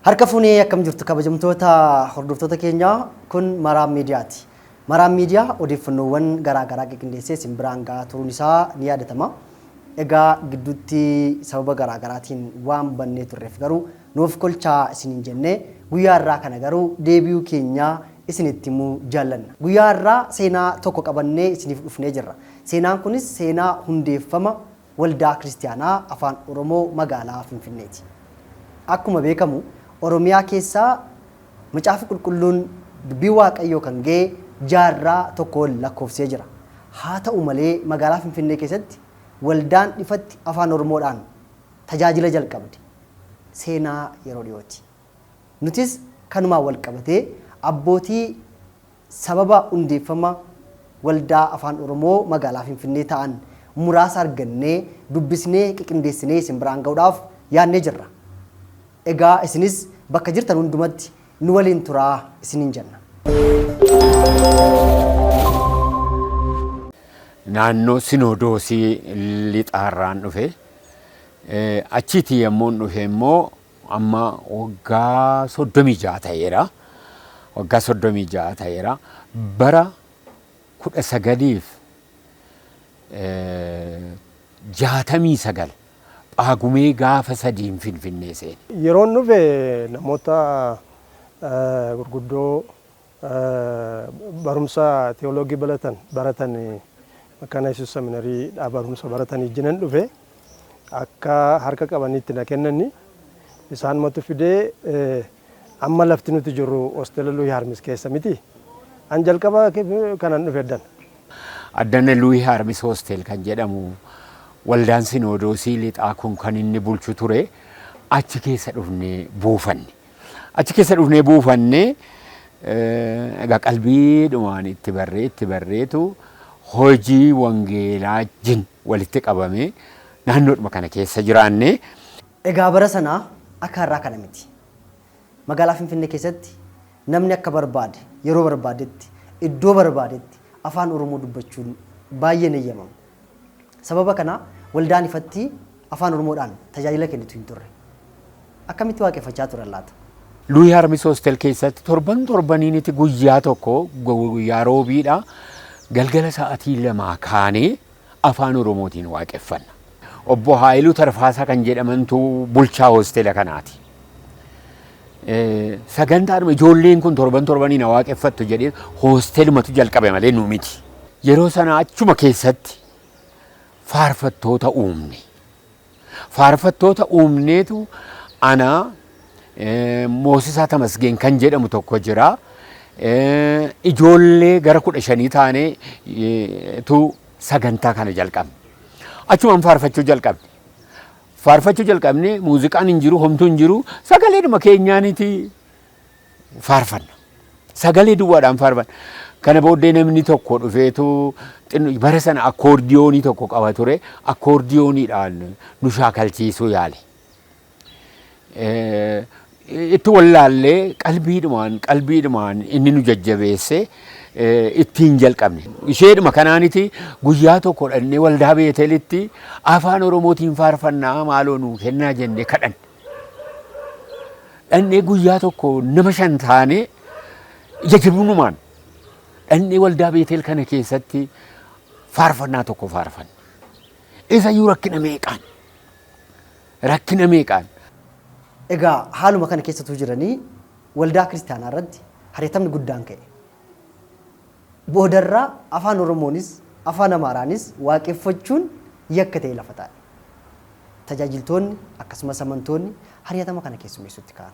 Harka fuunee akkam jirtu kabajamtoota hordoftoota keenyaa kun Maraam Miidiyaati. Maraam Miidiyaa odeeffannoowwan garaa garaa qindeessee isin biraan gahaa turuun isaa ni yaadatama. Egaa gidduutti sababa garaa garaatiin waan bannee turreef garuu nuuf kolchaa isiniin jennee guyyaa irraa kana garuu deebi'uu keenyaa isinitti himuu jaallanna. Guyyaa irraa seenaa tokko qabannee isiniif dhufnee jirra. Seenaan kunis seenaa hundeeffama Waldaa Kiristiyaanaa Afaan Oromoo Magaalaa Finfinneeti. Akkuma beekamu Oromiyaa keessaa Macaafi Qulqulluun dubbii Waaqayyoo kan ga'e jaarraa tokko ol lakkoofsisee jira. Haa ta'u malee magaalaa Finfinnee keessatti waldaan ifatti Afaan Oromoodhaan tajaajila jalqabde seenaa yeroo dhiyooti. Nutis kanumaan wal qabatee abbootii sababa hundeeffama Waldaa Afaan Oromoo Magaalaa Finfinnee ta'an muraasa argannee dubbisnee qiqindeessinee isin biraan ga'uudhaaf yaadnee jirra. Egaa isinis bakka jirtan hundumatti nu waliin turaa isiniin jenna. Naannoo Sinoodoosii Lixaarraan dhufe. Achiitii yommuun dhufe immoo amma waggaa 36 ta'eera. Waggaa 36 ta'eera. Bara 1969 Phaagumee gaafa sadiin Finfinnee seene. Yeroon dhufe namoota gurguddoo barumsa tiyooloogii baratan baratan Makkaana Yesuus Seminarii dhaa barumsa baratanii wajjinan dhufe. Akka harka qabaniitti na kennani. Isaanumatu fidee amma lafti nuti jirru hosteela Luuyi Haarmis keessa miti. An jalqaba kanan dhufe addana. Addana Luuyi Haarmis Hoosteel kan jedhamu waldaan Sinoodoosii Lixaa kun kan inni bulchu ture achi keessa dhufnee buufanne. Achi keessa dhufnee buufannee egaa qalbiidhumaan itti barree itti barreetu hojii wangeelaa wajjin walitti qabamee naannoodhuma kana keessa jiraanne. Egaa bara sana akka har'aa kana miti. Magaalaa Finfinnee keessatti namni akka barbaade, yeroo barbaadetti, iddoo barbaadetti Afaan Oromoo dubbachuun baay'ee hin eeyyamamu. Sababa kana waldaan ifatti Afaan Oromoodhaan tajaajila kennitu hin turre. Akkamitti waaqeffachaa turan laata? Luuyi Harmis Hoostel keessatti torban torbaniiniti guyyaa tokko guyyaa roobiidha galgala sa'aatii lamaa kaanee Afaan Oromootiin waaqeffanna. Obbo Haayiluu Tarfaasaa kan jedhamantu bulchaa hoostela kanaati. Sagantaadhuma ijoolleen kun torban torbaniin haa waaqeffattu jedhee hoostelumatu jalqabe malee nu miti. Yeroo sana achuma keessatti faarfattoota uumne. Faarfattoota uumneetu ana Moosisaa Tamasgeen kan jedhamu tokko jira. Ijoollee gara 15 taanee tu sagantaa kana jalqabne. Achumaan faarfachuu jalqabne. Faarfachuu jalqabne muuziqaan hin jiru, homtuu hin jiru, sagaleedhuma keenyaaniti faarfanna. Sagalee duwwaadhaan faarfanna. Kana booddee namni tokko dhufeetu bara sana akkoordiyoonii tokko qaba ture. Akkoordiyooniidhaan nu shaakalchiisuu yaale. Itti wallaallee qalbiidhumaan qalbiidhumaan inni nu jajjabeesse ittiin jalqabne. Isheedhuma kanaaniti guyyaa tokko dhannee waldaa Beetelitti afaan Oromootiin faarfannaa maaloo nuu kennaa jennee kadhanne. Dhannee guyyaa tokko nama shan taanee ija jabunumaan dhannee waldaa Beetel kana keessatti faarfannaa tokko faarfanne. Isayyuu rakkina meeqaan Rakkina meeqaan. Egaa haaluma kana keessa utuu jiranii waldaa kiristaanaa irratti hari'atamni guddaan ka'e. Boodarra afaan Oromoonis afaan Amaaraanis waaqeffachuun yakka ta'ee lafa taa'e. Tajaajiltoonni akkasumas amantoonni hari'atama kana keessummeessuutti ka'an.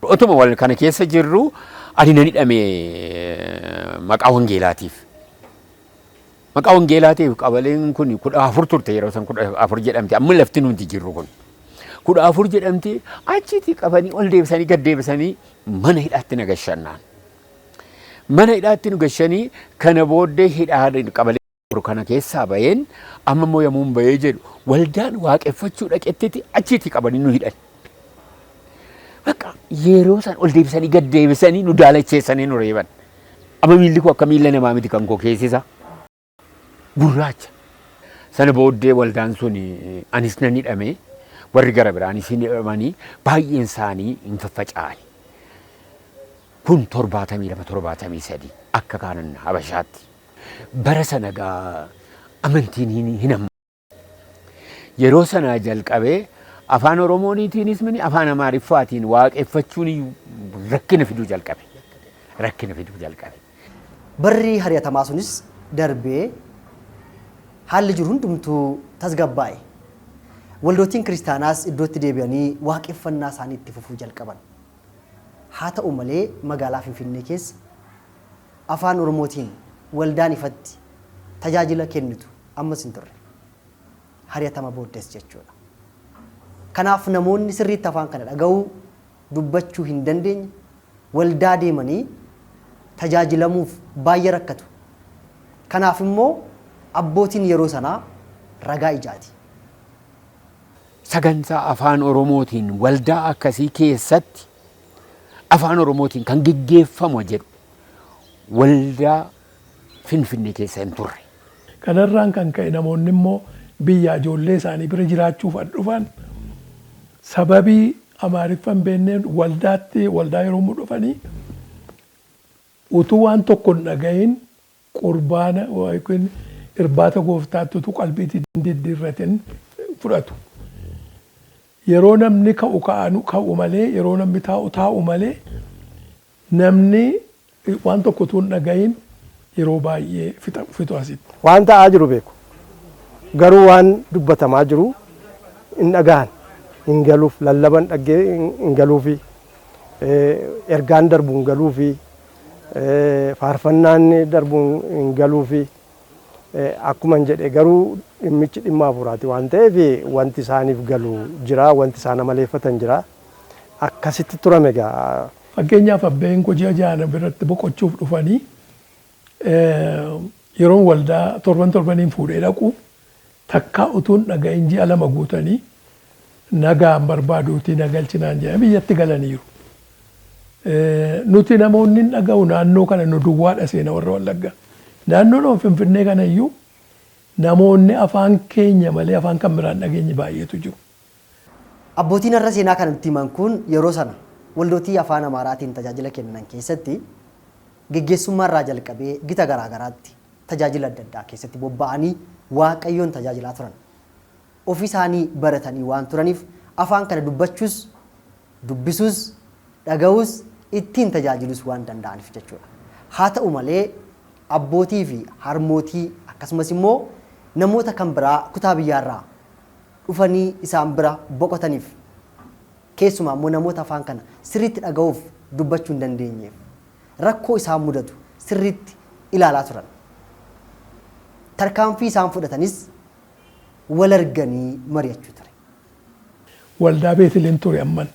Otuma wal kana keessa jirru ani nan hidhame maqaa wangeelaatiif. Maqaa wangeelaatiif qabaleen kun 14 turte yeroo san 14 jedhamti amma lafti nuti jirru kun. 14 jedhamti achitti qabanii ol deebisanii gad deebisanii mana hidhaatti na gashannaan. Mana hidhaatti nu gashanii kana booddee hidhaa qabalee kana keessaa baheen amma immoo yommuun bahee jedhu waldaan waaqeffachuu dhaqettiti achitti qabanii nu hidhan. Bakka yeroo san ol deebisanii gad deebisanii nu daalacheessanii nu reeban. Amma miilli koo akka miilla namaa miti kan koo keessisa gurraacha. Sana booddee waldaan sun anis nan hidhame. Warri gara biraanis hin hidhamanii baay'een isaanii hin faffaca'ani. Kun 72 73 akka kaanan Habashaatti. Bara sana gaa amantiin hin hamma. Yeroo sanaa jalqabee afaan Oromooniitiinis mini afaan Amaariffaatiin waaqeffachuun iyyuu rakkina fiduu jalqabe. Rakkina fiduu jalqabe. Barri hari'atamaa sunis darbee haalli jiru hundumtuu tasgabbaa'e. Waldootiin kiristaanaas iddootti deebi'anii waaqeffannaa isaanii itti fufuu jalqaban. Haa ta'u malee magaalaa Finfinnee keessa afaan Oromootiin waldaan ifatti tajaajila kennitu ammas hin turre. Hari'atama booddees jechuudha. Kanaaf namoonni sirriitti afaan kana dhaga'uu, dubbachuu hin dandeenye waldaa deemanii tajaajilamuuf baay'ee rakkatu. Kanaaf immoo abbootiin yeroo sanaa ragaa ijaati. Sagantaa afaan Oromootiin waldaa akkasii keessatti afaan Oromootiin kan geggeeffamu jedhu waldaa Finfinnee keessa hin turre. Kanarraan kan ka'e namoonni immoo biyya ijoollee isaanii bira jiraachuuf as dhufan sababii Amaariffa hin beekneen waldaatti waldaa yeroo immoo dhufanii utuu waan tokko hin dhagahin qurbaana yookiin irbaata gooftaatti utuu qalbiitti hin diddiirratin fudhatu. Yeroo namni ka'u ka'anu ka'u malee yeroo namni taa'u taa'u malee namni waan tokko utuu hin dhagahin yeroo baay'ee fixu asitti. Waan ta'aa jiru beeku. Garuu waan dubbatamaa jiru hin dhagahan. Hin galuuf lallaban dhaggee hin galuufi ergaan darbu hin galuufi faarfannaan darbu hin galuufi akkuman jedhe garuu dhimmichi dhimma hafuuraati waan ta'eef wanti isaaniif galu jira wanti isaan amaleeffatan jira akkasitti turame egaa. Fakkeenyaaf abbeen koo ji'a ja'a na biratti boqochuuf dhufanii yeroon waldaa torban torbaniin fuudhee dhaqu takkaa utuu hin dhagahin ji'a 2 guutanii nagaan barbaaduutii na galchinaan jedhanii biyyatti galaniiru. Nuti namoonni hin dhaga'u naannoo kana nu duwwaadha seena warra Wallaggaa. Naannoodhuma Finfinnee kana iyyuu namoonni afaan keenya malee afaan kan biraa hin dhageenye baay'eetu jiru. Abbootiin har'a seenaa kana nutti himan kun yeroo sana waldootii afaan Amaaraatiin tajaajila kennan keessatti geggeessummaa irraa jalqabee gita garaa garaatti tajaajila adda addaa keessatti bobba'anii Waaqayyoon tajaajilaa turan. Ofii isaanii baratanii waan turaniif afaan kana dubbachuus, dubbisuus, dhaga'uus, ittiin tajaajiluus waan danda'aniif jechuudha. Haa ta'u malee abbootii fi harmootii akkasumas immoo namoota kan biraa kutaa biyyaarraa dhufanii isaan bira boqotaniif keessumaa immoo namoota afaan kana sirriitti dhaga'uuf dubbachuu hin dandeenyeef rakkoo isaan mudatu sirriitti ilaalaa turan. Tarkaanfii isaan fudhatanis wal arganii mari'achuu ture. Waldaa Beeteliin ture amman.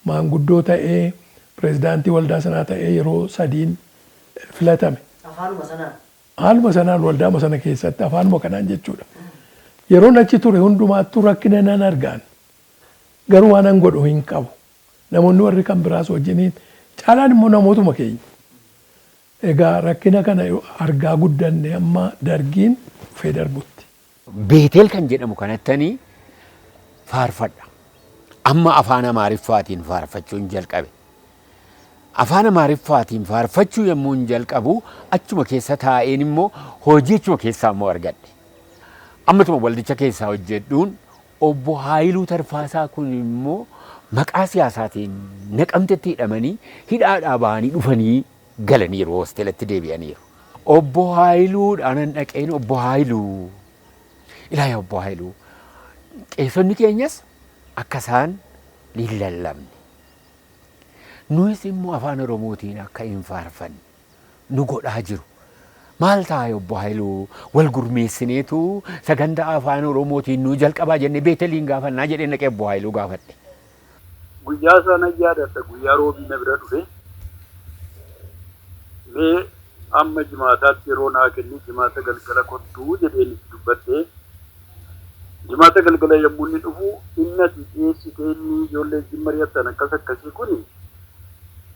Maanguddoo ta'ee, pireezidaantii waldaa sanaa ta'ee yeroo sadiin filatame. Afaanuma sanaan? Haaluma sanaan waldaama sana keessatti afaanuma kanaan jechuudha. Yeroon achi ture hundumaattuu rakkina nan argaan. Garuu waanan godhu hin qabu. Namoonni warri kan biraas wajjiniin caalaan immoo namootuma keenya. Egaa rakkina kana argaa guddanne amma dargiin dhufee darbutti. Beetel kan jedhamu kanattani faarfadha. Amma afaan Amaariffaatiin faarfachuun jalqabe. Afaan Amaariffaatiin faarfachuu yommuun jalqabu achuma keessa taa'een immoo hojii achuma keessaa immoo argadhe. Ammatuma waldicha keessaa hojjedhuun obbo Haayiluu Tarfaasaa kun immoo maqaa siyaasaatiin Naqamtetti hidhamanii hidhaadhaa ba'anii dhufanii galaniiru hosteelatti deebi'aniiru. Obbo Haayiluudhaanan dhaqeen obbo Haayiluu ilaa yaa obbo Haayiluu qeesonni keenyas akka isaan hin lallabne nuyis immoo afaan Oromootiin akka hin faarfanne nu godhaa jiru. Maal ta'a obbo Haayiluu wal gurmeessineetu sagantaa afaan Oromootiin nu jalqabaa jennee Beeteliin gaafannaa jedhee dhaqee obbo Haayiluu gaafadhe. Guyyaa isaa nan yaadadha guyyaa roobii na bira dhufe. Mee amma jimaataatti yeroo naa kenni jimaata galgala kottuu jedheen itti dubbadhe. Jimaata galgala yommuu inni dhufu inni ati dhiyeessite inni ijoollee wajjin mari'attan akkas akkasii kun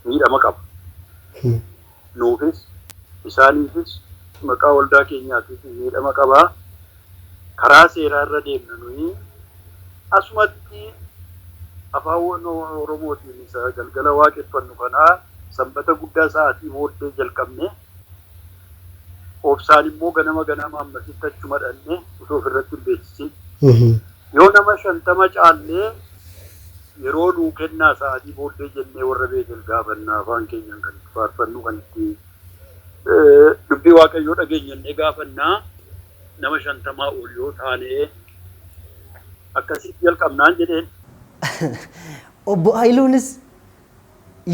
miidhama qaba. Nuufis isaaniifis maqaa waldaa keenyaatiif miidhama qaba. Karaa seeraa irra deemna nuyi Asumatti afaan Oromootiin isa galgala waaqeffannu kanaa sanbata guddaa sa'aatii booddee jalqabne. Obsaan immoo ganama ganama ammasitti achuma dhanne osoo ofirratti hin beeksisin. Yoo nama 50 caallee yeroo nuu kennaa sa'aatii booddee jennee warra Beetel gaafannaa afaan keenyaan kan itti faarfannu kan itti dubbii Waaqayyoo dhageenyannee gaafannaa nama 50 ol yoo taane akkasitti jalqabnaan jedheen. Obbo Hayiluunis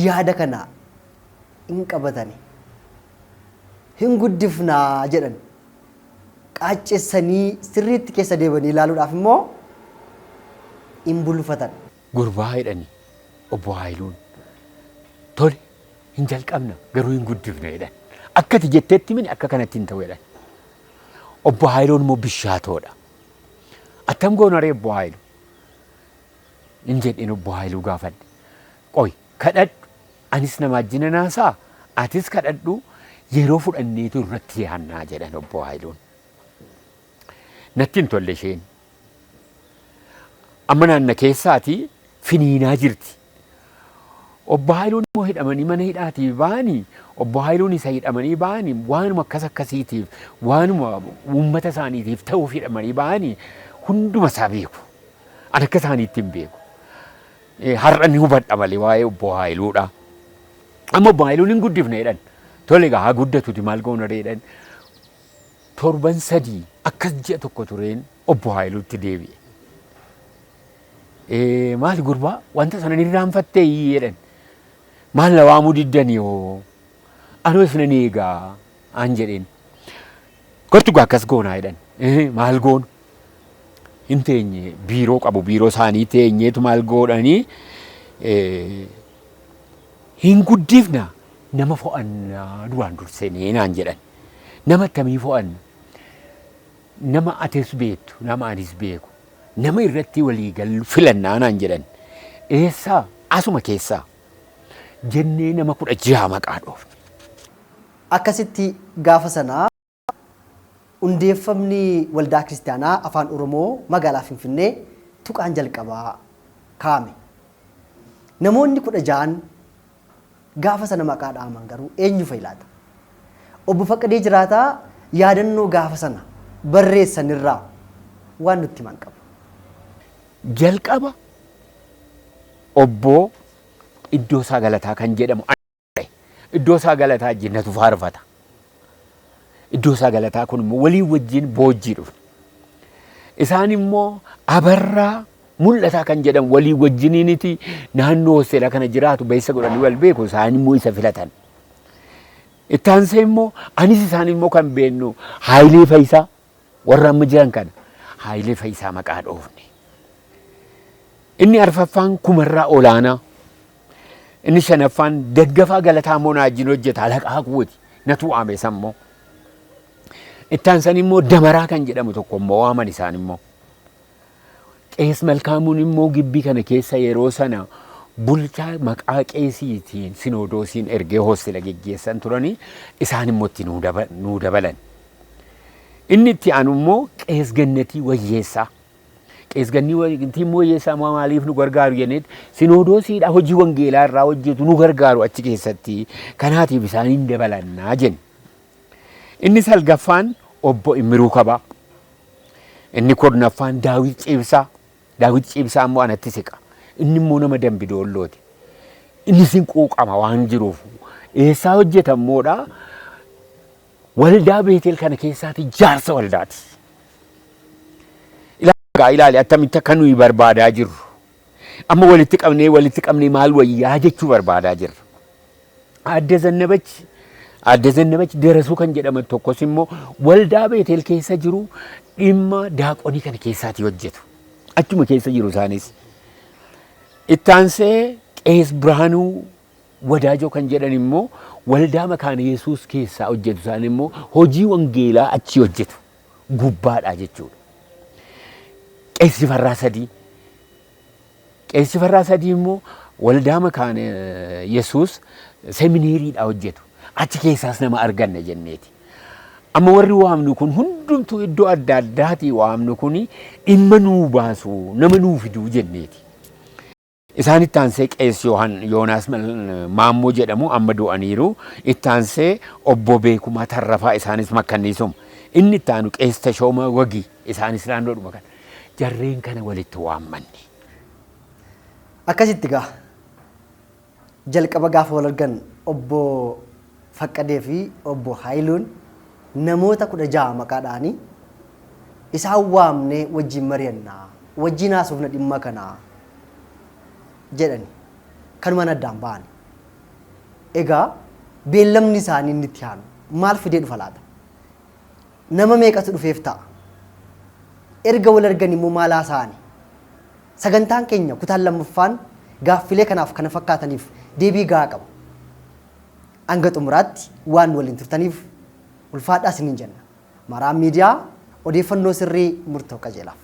yaada kana hin qabatani. Hin guddifnaa jedhan. Qaaccessanii sirriitti keessa deebanii ilaaluudhaaf immoo hin bulfatan. Gurbaa jedhani obbo Hayiluun. Tole hin jalqabna garuu hin guddifna jedhan. Akka ati jettetti mini akka kanatti hin ta'u jedhan. Obbo Hayiluun immoo bishaatoodha. Attam goona ree obbo Hayilu? Hin jedheen obbo Haayiluu gaafadhe. Qoy kadhadhu anis nama wajjin naasaa atis kadhadhu yeroo fudhanneetu irratti yaannaa jedhan obbo Haayiluun. Natti hin tolle isheen. Amma naanna keessaatii finiinaa jirti. Obbo Haayiluun immoo hidhamanii mana hidhaatii ba'anii obbo Haayiluun isa hidhamanii ba'anii waanuma akkas akkasiitiif waanuma uummata isaaniitiif ta'uuf hidhamanii ba'anii hunduma isaa beeku. Ani akka isaaniitti hin beeku. Har'a ni hubadha malee waa'ee obbo Haayiluudha. Amma obbo Haayiluun hin guddifne jedhan. Tole egaa haa guddatuti maal goona jedhan. Torban 3 akkas ji'a tokko tureen obbo Haayiluutti deebi'e. Maali gurbaa wanta sana ni irraanfattee jedhan. Maal na waamuu diddanii hoo? Anoo isinan eegaa an jedheen. Kottu gaa akkas goonaa jedhan. Maal goonu? Hin teenye biiroo qabu biiroo isaanii teenyeetu maal godhanii hin guddifna nama fo'annaa duraan dursinee naan jedhan. Nama akkamii fo'anna? Nama atis beektu nama anis beeku nama irratti walii gallu filannaa naan jedhan. Eessaa? Asuma keessaa. Jennee nama 16 maqaa dhoofne. Akkasitti gaafa sanaa hundeeffamni Waldaa Kiristiyaanaa Afaan Oromoo magaalaa Finfinnee tuqaan jalqabaa kaa'ame. Namoonni 16n gaafa sana maqaa dha'aman garuu eenyu fa'i laata? Obbo Faqqadee Jiraataa yaadannoo gaafa sana barreessanirraa waan nutti himan qabu. Jalqaba Obbo Iddoosaa Galataa kan jedhamu Iddoosaa Galataa jinnatu faarfata. Iddoosaa Galataa kun immoo walii wajjin boojjii dhufne. Isaan immoo Abarraa Mul'ataa kan jedhamu walii wajjiniiniti naannoo hosteelaa kana jiraatu beessa godhanii wal beeku isaan immoo isa filatan. Itti aansee immoo anis isaan immoo kan beennu Haayilee Fayisaa warra amma jiran kana Haayilee Fayisaa maqaa dhoofne. Inni arfaffaan Kumarraa Olaanaa. Inni shanaffaan Daggafaa Galataa immoo na wajjin hojjeta alaqaa kooti natu waame isa immoo. Itti aansanii immoo Damaraa kan jedhamu tokko immoo waaman isaan immoo. Qees Malkaamuun immoo gibbii kana keessa yeroo sana bulchaa maqaa qeesiitiin sinoodoosiin ergee hoostela geggeessan turanii isaan immoo itti nuu dabalan. Inni itti aanu immoo Qees Gannatii Wayyeessaa. Qees Gannatii Wayyeessaa immoo maaliif nu gargaaru jenneet sinoodoosiidha hojii wangeelaa irraa hojjetu nu gargaaru achi keessatti kanaatiif isaaniin dabalannaa jenne. Inni salgaffaan obbo Immiruu Kabaa. Inni kurnaffaan Daawit Ciibsaa. Daawit Ciibsaa immoo anatti siqa. Inni immoo nama Dambi Doollooti. Innis hin quuqama waan jiruuf. Eessaa hojjeta immoodha? Waldaa Beetel kana keessaati jaarsa waldaati. Ilaagaa ilaali attamitti akka nuyi barbaadaa jirru. Amma walitti qabnee walitti qabnee maal wayyaa jechuu barbaadaa jirra. Aadde Zannabach Aadde Zannabach Darasuu kan jedhaman tokkos immoo waldaa Beetel keessa jiru dhimma daaqonii kana keessaati hojjetu. Achuma keessa jiru isaanis. Itti aansee Qees Birhaanuu Wadaajoo kan jedhan immoo waldaa Makaana Yesuus keessaa hojjetu isaan immoo hojii wangeelaa achii hojjetu gubbaadha jechuudha. Qees Shifarraa Sadii Qees Shifarraa Sadii immoo waldaa Makaana Yesuus seminariidhaa hojjetu. Achi keessaas nama arganna jenneeti. Amma warri waamnu kun hundumtuu iddoo adda addaatii waamnu kun dhimma nuu baasu, nama nuu fiduu jenneeti. Isaan itti aansee Qees Yoonaas Maammoo jedhamu amma du'aniiru. Itti aansee Obbo Beekumaa Tarrafaa isaanis makkanniisuma. Inni itti aanu Qees Tashoomaa Wagii isaanis naannoodhuma kana. Jarreen kana walitti waammanne. Akkasitti gaa jalqaba gaafa wal argan Obbo Faqqadee fi Obbo Hayiluun namoota 16 maqaa dha'anii isaan waamnee wajjin mari'annaa, wajjin haasofna dhimma kanaa jedhani. Kanumaan addaan ba'ani. Egaa beellamni isaanii inni itti aanu maal fidee dhufa laata? Nama meeqatu dhufeef ta'a? Erga wal arganii immoo maal haasa'ani? Sagantaan keenya kutaan lammaffaan gaaffilee kanaaf kana fakkaataniif deebii gahaa qaba. Hanga xumuraatti waan nu waliin turtaniif ulfaadhaa isiniin jenna. Maraan Miidiyaa odeeffannoo sirrii murtoo qajeelaaf.